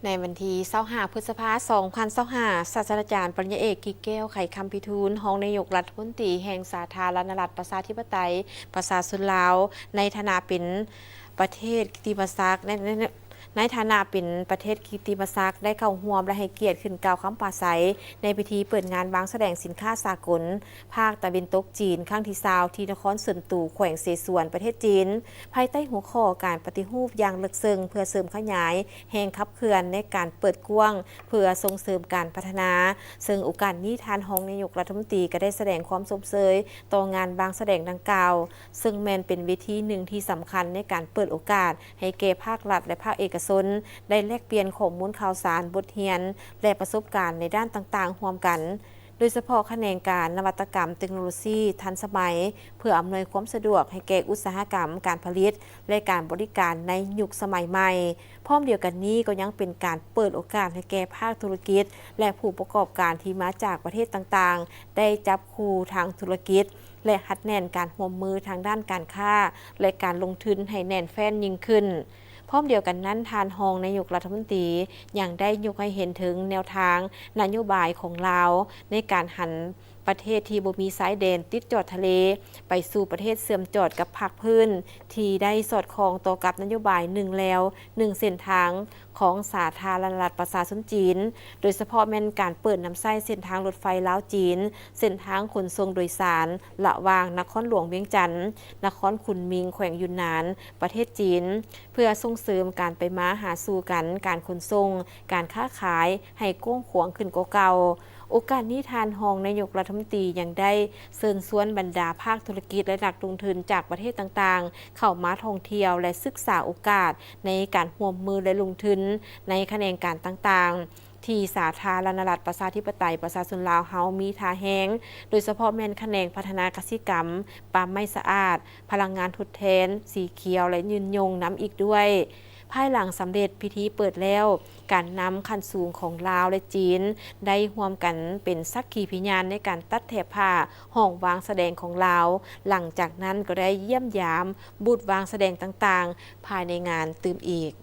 ໃນວັນທີຊາວຫ້າ ພຶດສະພາ ສອງພັນຊາວຫ້າ ສາດສະດາຈານ ປະລິນຍາເອກ ກິກແກ້ວ ໄຂຄຳພິທູນ ຮອງນາຍົກລັດຖະມົນຕີແຫ່ງສາທາລະນະລັດ ປະຊາທິປະໄຕ ປະຊາຊົນລາວ ໃນຖານະເປັນປະເທດກິດຕິມະສັກ ໃນ ໃນ ໃນຖານະເປັນປະເທດກິດຕິມະສັກ ໄດ້ເຂົ້າຮ່ວມ ແລະ ໃຫ້ກຽດຂຶ້ນກ່າວຄຳປາໄສ ໃນພິທີເປີດງານວາງສະແດງສິນຄ້າສາກົນ ພາກຕາເວັນຕົກຈີນ ຄັ້ງທີຊາວ ທີ່ນະຄອນເຊິນຕູ ແຂວງເສສວນ ປະເທດຈີນ ພາຍໃຕ້ຫົວຂໍ້ ການປະຕິຮູບຢ່າງເລິກເຊິ່ງ ເພື່ອເສີມຂະຫຍາຍແຮງຂັບເຄື່ອນໃນການເປີດກວ້າງ ເພື່ອສົ່ງເສີມການພັດທະນາ. ເຊິ່ງໂອກາດນີ້ ທ່ານຮອງນາຍົກລັດຖະມົນຕີກໍໄດ້ສະແດງຄວາມຊົມເຊີຍຕໍ່ງານວາງສະແດງດັ່ງກ່າວ, ເຊິ່ງແມ່ນເປັນເວທີໜຶ່ງທີ່ສຳຄັນໃນການເປີດໂອກາດໃຫ້ແກ່ພາກລັດ ແລະ ພາກເອກະຊົນ ໄດ້ແລກປ່ຽນຂໍ້ມູນຂ່າວສານ, ບົດຮຽນ ແລະ ປະສົບການໃນດ້ານຕ່າງໆຮ່ວມກັນ. ໂດຍສະເພາະຂະແໜງການນະວັດຕະກຳເຕັກໂນໂລຊີທັນສະໄໝ ເພື່ອອຳນວຍຄວາມສະດວກໃຫ້ແກ່ອຸດສາຫະກຳ, ການຜະລິດ ແລະ ການບໍລິການໃນຍຸກສະໄໝໃໝ່. ພ້ອມດຽວກັນນີ້ກໍຍັງເປັນການເປີດໂອກາດໃຫ້ແກ່ພາກທຸລະກິດ ແລະ ຜູ້ປະກອບການທີ່ມາຈາກປະເທດຕ່າງໆ ໄດ້ຈັບຄູ່ທາງທຸລະກິດ ແລະ ຮັດແໜ້ນການຮ່ວມມືທາງດ້ານການຄ້າ ແລະ ການລົງທຶນໃຫ້ແໜ້ນແຟ້ນຍິ່ງຂຶ້ນ. ພ້ອມດຽວກັນນັ້ນ, ທ່ານຮອງນາຍົກລັດຖະມົນຕີຍັງໄດ້ຍົກໃຫ້ເຫັນເຖິງແນວທາງນະໂຍບາຍຂອງລາວ ໃນການຫັນປະເທດທີ່ບໍ່ມີຊາຍແດນຕິດຈອດທະເລ ໄປສູ່ປະເທດເຊື່ອມຈອດກັບພາກພື້ນ ທີ່ໄດ້ສອດຄ່ອງຕໍ່ກັບນະໂຍບາຍໜຶ່ງແລວໜຶ່ງເສັ້ນທາງ ຂອງສາທາລະນະລັດປະຊາຊົນຈີນ, ໂດຍສະເພາະແມ່ນການເປີດນຳໃຊ້ເສັ້ນທາງລົດໄຟລາວ-ຈີນ, ເສັ້ນທາງຂົນສົ່ງໂດຍສານລະຫວ່າງນະຄອນຫຼວງວຽງຈັນ, ນະຄອນຄຸນມິງ ແຂວງຢຸນນານ ປະເທດຈີນ, ເພື່ອສົ່ງເສີມການໄປມາຫາສູ່ກັນ, ການຂົນສົ່ງ, ການຄ້າຂາຍໃຫ້ກວ້າງຂວາງຂຶ້ນກວ່າເກົ່າ. ໂອກາດນີ້ ທ່ານຮອງນາຍົກລັດຖະມົນຕີຍັງໄດ້ເຊີນຊວນບັນດາພາກທຸລະກິດ ແລະ ນັກລົງທຶນຈາກປະເທດຕ່າງໆ ເຂົ້າມາທ່ອງທ່ຽວ ແລະ ສຶກສາໂອກາດໃນການຮ່ວມມື ແລະ ລົງທຶນໃນຂະແໜງການຕ່າງໆ ທີ່ສາທາລະນະລັດປະຊາທິປະໄຕປະຊາຊົນລາວເຮົາມີທ່າແຮງ, ໂດຍສະເພາະແມ່ນຂະແໜງພັດທະນາກະສິກຳ, ປ່າໄມ້ສະອາດ, ພະລັງງານທົດແທນ, ສີຂຽວ ແລະ ຍືນຍົງນຳອີກດ້ວຍ. ພາຍຫຼັງສຳເລັດພິທີເປີດແລ້ວ, ການນຳຂັ້ນສູງຂອງລາວ ແລະ ຈີນ ໄດ້ຮ່ວມກັນເປັນສັກຂີພະຍານໃນການຕັດແຖບຜ້າຫ້ອງວາງສະແດງຂອງລາວ. ຫຼັງຈາກນັ້ນກໍໄດ້ຢ້ຽມຢາມບູດວາງສະແດງຕ່າງໆ ພາຍໃນງານຕື່ມອີກ.